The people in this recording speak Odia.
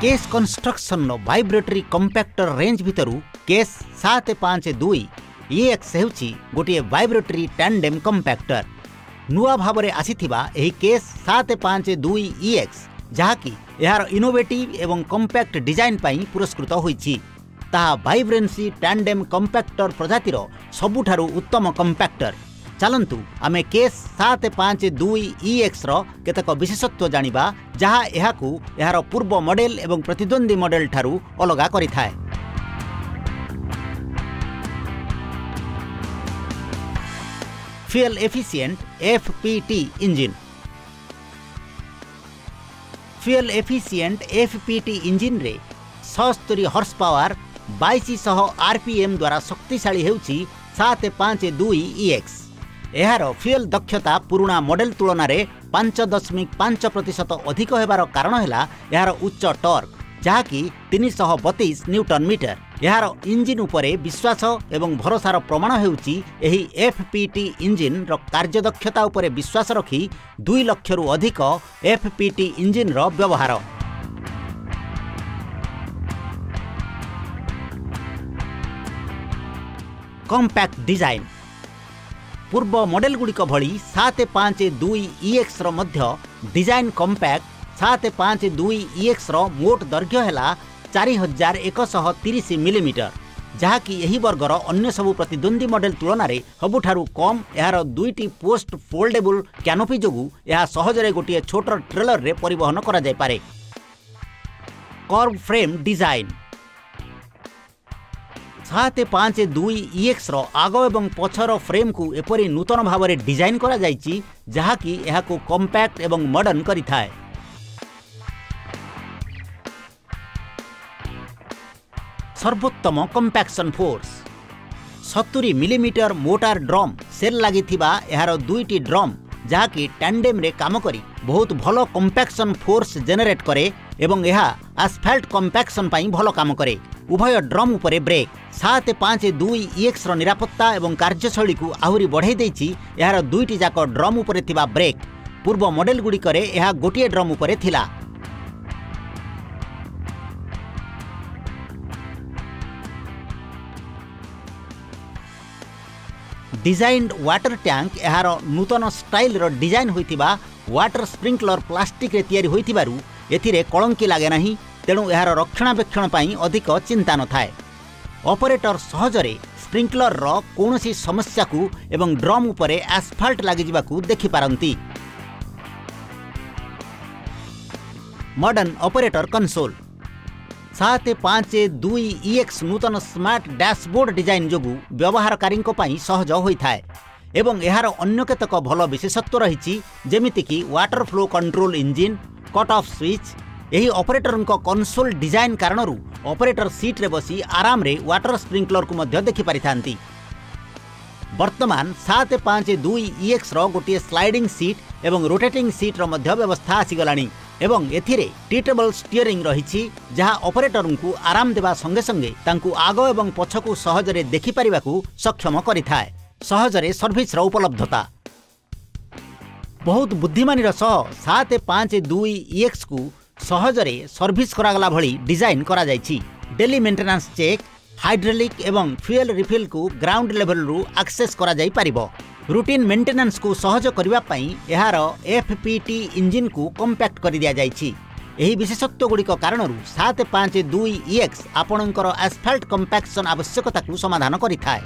କେସ୍ କନଷ୍ଟ୍ରକ୍ସନର ଭାଇବ୍ରେଟରୀ କମ୍ପାକ୍ଟର ରେଞ୍ଜ ଭିତରୁ କେସ୍ 752 ଇଏକ୍ସ ହେଉଛି ଗୋଟିଏ ଭାଇବ୍ରେଟରୀ ଟାଣ୍ଡେମ୍ କମ୍ପାକ୍ଟର। ନୂଆ ଭାବରେ ଆସିଥିବା ଏହି କେସ୍ 752 ଇଏକ୍ସ, ଯାହାକି ଏହାର ଇନୋଭେଟିଭ୍ ଏବଂ କମ୍ପାକ୍ଟ ଡିଜାଇନ୍ ପାଇଁ ପୁରସ୍କୃତ ହୋଇଛି, ତାହା ଭାଇବ୍ରେନ୍ସି ଟାଣ୍ଡେମ୍ କମ୍ପାକ୍ଟର ପ୍ରଜାତିର ସବୁଠାରୁ ଉତ୍ତମ କମ୍ପାକ୍ଟର। ଚାଲନ୍ତୁ ଆମେ କେସ୍ 752 ଇଏକ୍ସର କେତେକ ବିଶେଷତ୍ୱ ଜାଣିବା, ଯାହା ଏହାକୁ ଏହାର ପୂର୍ବ ମଡେଲ ଏବଂ ପ୍ରତିଦ୍ୱନ୍ଦ୍ୱୀ ମଡେଲ ଠାରୁ ଅଲଗା କରିଥାଏ। Fuel efficient FPT engine. Fuel efficient FPT ଇଞ୍ଜିନ୍ରେ 76 horse power 2200 RPM ଦ୍ୱାରା ଶକ୍ତିଶାଳୀ ହେଉଛି 752 ଇଏକ୍ସ। ଏହାର ଫୁଏଲ୍ ଦକ୍ଷତା ପୁରୁଣା ମଡେଲ ତୁଳନାରେ 5.5% ଅଧିକ ହେବାର କାରଣ ହେଲା ଏହାର ଉଚ୍ଚ ଟର୍କ, ଯାହାକି 332 ନ୍ୟୁଟନ୍ ମିଟର। ଏହାର ଇଞ୍ଜିନ୍ ଉପରେ ବିଶ୍ୱାସ ଏବଂ ଭରସାର ପ୍ରମାଣ ହେଉଛି ଏହି ଏଫ୍ ପି ଟି ଇଞ୍ଜିନ୍ର କାର୍ଯ୍ୟଦକ୍ଷତା ଉପରେ ବିଶ୍ୱାସ ରଖି 2 ଲକ୍ଷରୁ ଅଧିକ ଏଫ୍ ପି ଟି ଇଞ୍ଜିନ୍ର ବ୍ୟବହାର। Compact design. ପୂର୍ବ ମଡେଲଗୁଡ଼ିକ ଭଳି 752 ଇଏକ୍ସର ମଧ୍ୟ ଡିଜାଇନ୍ କମ୍ପାକ୍ଟ। 752 ଇଏକ୍ସର ମୋଟ ଦୈର୍ଘ୍ୟ ହେଲା 4130 ମିଲିମିଟର, ଯାହାକି ଏହି ବର୍ଗର ଅନ୍ୟ ସବୁ ପ୍ରତିଦ୍ୱନ୍ଦ୍ୱୀ ମଡେଲ ତୁଳନାରେ ସବୁଠାରୁ କମ୍। ଏହାର ଦୁଇଟି ପୋଷ୍ଟ ଫୋଲ୍ଡେବୁଲ୍ କ୍ୟାନୋପି ଯୋଗୁଁ ଏହା ସହଜରେ ଗୋଟିଏ ଛୋଟ ଟ୍ରେଲରରେ ପରିବହନ କରାଯାଇପାରେ। Curve frame design. 752 ଇଏକ୍ସର ଆଗ ଏବଂ ପଛର ଫ୍ରେମ୍କୁ ଏପରି ନୂତନ ଭାବରେ ଡିଜାଇନ୍ କରାଯାଇଛି, ଯାହାକି ଏହାକୁ କମ୍ପାକ୍ଟ ଏବଂ ମଡର୍ଣ୍ଣ କରିଥାଏ। ସର୍ବୋତ୍ତମ କମ୍ପାକ୍ସନ୍ ଫୋର୍ସ। 70 ମିଲିମିଟର ମୋଟାର ଡ୍ରମ୍ ସେଲ୍ ଲାଗିଥିବା ଏହାର ଦୁଇଟି ଡ୍ରମ୍, ଯାହାକି ଟାଣ୍ଡେମ୍ରେ କାମ କରି ବହୁତ ଭଲ କମ୍ପାକ୍ସନ୍ ଫୋର୍ସ ଜେନେରେଟ୍ କରେ ଏବଂ ଏହା ଆସ୍ଫାଲ୍ଟ କମ୍ପାକ୍ସନ୍ ପାଇଁ ଭଲ କାମ କରେ। ଉଭୟ ଡ୍ରମ୍ ଉପରେ ବ୍ରେକ୍। 752 ଇଏକ୍ସର ନିରାପତ୍ତା ଏବଂ କାର୍ଯ୍ୟଶୈଳୀକୁ ଆହୁରି ବଢ଼ାଇ ଦେଇଛି ଏହାର ଦୁଇଟି ଯାକ ଡ୍ରମ୍ ଉପରେ ଥିବା ବ୍ରେକ୍। ପୂର୍ବ ମଡେଲଗୁଡ଼ିକରେ ଏହା ଗୋଟିଏ ଡ୍ରମ୍ ଉପରେ ଥିଲା। Designed water tank. ଏହାର ନୂତନ ଷ୍ଟାଇଲର ଡିଜାଇନ୍ ହୋଇଥିବା ୱାଟର ସ୍ପ୍ରିଙ୍କଲର ପ୍ଲାଷ୍ଟିକରେ ତିଆରି ହୋଇଥିବାରୁ ଏଥିରେ କଳଙ୍କି ଲାଗେ ନାହିଁ, ତେଣୁ ଏହାର ରକ୍ଷଣାବେକ୍ଷଣ ପାଇଁ ଅଧିକ ଚିନ୍ତା ନଥାଏ। ଅପରେଟର ସହଜରେ ସ୍ପ୍ରିଙ୍କଲରର କୌଣସି ସମସ୍ୟାକୁ ଏବଂ ଡ୍ରମ୍ ଉପରେ ଆସ୍ଫାଲ୍ଟ ଲାଗିଯିବାକୁ ଦେଖିପାରନ୍ତି। Modern operator console. 752 EX ନୂତନ ସ୍ମାର୍ଟ ଡ୍ୟାସବୋର୍ଡ ଡିଜାଇନ୍ ଯୋଗୁଁ ବ୍ୟବହାରକାରୀଙ୍କ ପାଇଁ ସହଜ ହୋଇଥାଏ ଏବଂ ଏହାର ଅନ୍ୟ କେତେକ ଭଲ ବିଶେଷତ୍ୱ ରହିଛି, ଯେମିତିକି water flow control, engine cut off switch. ଏହି ଅପରେଟରଙ୍କ କନସୋଲ ଡିଜାଇନ୍ କାରଣରୁ ଅପରେଟର ସିଟ୍ରେ ବସି ଆରାମରେ ୱାଟର ସ୍ପ୍ରିଙ୍କଲରକୁ ମଧ୍ୟ ଦେଖିପାରିଥାନ୍ତି। ବର୍ତ୍ତମାନ 752 ଇଏକ୍ସର ଗୋଟିଏ ସ୍ଲାଇଡିଂ ସିଟ୍ ଏବଂ ରୋଟେଟିଂ ସିଟ୍ର ମଧ୍ୟ ବ୍ୟବସ୍ଥା ଆସିଗଲାଣି ଏବଂ ଏଥିରେ ଟିଲ୍ଟେବଲ୍ ଷ୍ଟିୟରିଂ ରହିଛି, ଯାହା ଅପରେଟରଙ୍କୁ ଆରାମ ଦେବା ସଙ୍ଗେ ସଙ୍ଗେ ତାଙ୍କୁ ଆଗ ଏବଂ ପଛକୁ ସହଜରେ ଦେଖିପାରିବାକୁ ସକ୍ଷମ କରିଥାଏ। ସହଜରେ ସର୍ଭିସର ଉପଲବ୍ଧତା। ବହୁତ ବୁଦ୍ଧିମାନୀର ସହ 752 ଇଏକ୍ସକୁ ସହଜରେ ସର୍ଭିସ କରାଗଲା ଭଳି ଡିଜାଇନ୍ କରାଯାଇଛି। ଡେଲି ମେଣ୍ଟେନାନ୍ସ ଚେକ୍, ହାଇଡ୍ରୋଲିକ୍ ଏବଂ ଫୁଏଲ୍ ରିଫିଲ୍କୁ ଗ୍ରାଉଣ୍ଡ ଲେଭେଲରୁ ଆକ୍ସେସ୍ କରାଯାଇପାରିବ। ରୁଟିନ୍ ମେଣ୍ଟେନାନ୍ସକୁ ସହଜ କରିବା ପାଇଁ ଏହାର ଏଫ୍ ପି ଟି ଇଞ୍ଜିନ୍କୁ କମ୍ପାକ୍ଟ କରିଦିଆଯାଇଛି। ଏହି ବିଶେଷତ୍ୱଗୁଡ଼ିକ କାରଣରୁ 752 ଇଏକ୍ସ ଆପଣଙ୍କର ଆସ୍ଫାଲ୍ଟ କମ୍ପାକ୍ସନ୍ ଆବଶ୍ୟକତାକୁ ସମାଧାନ କରିଥାଏ।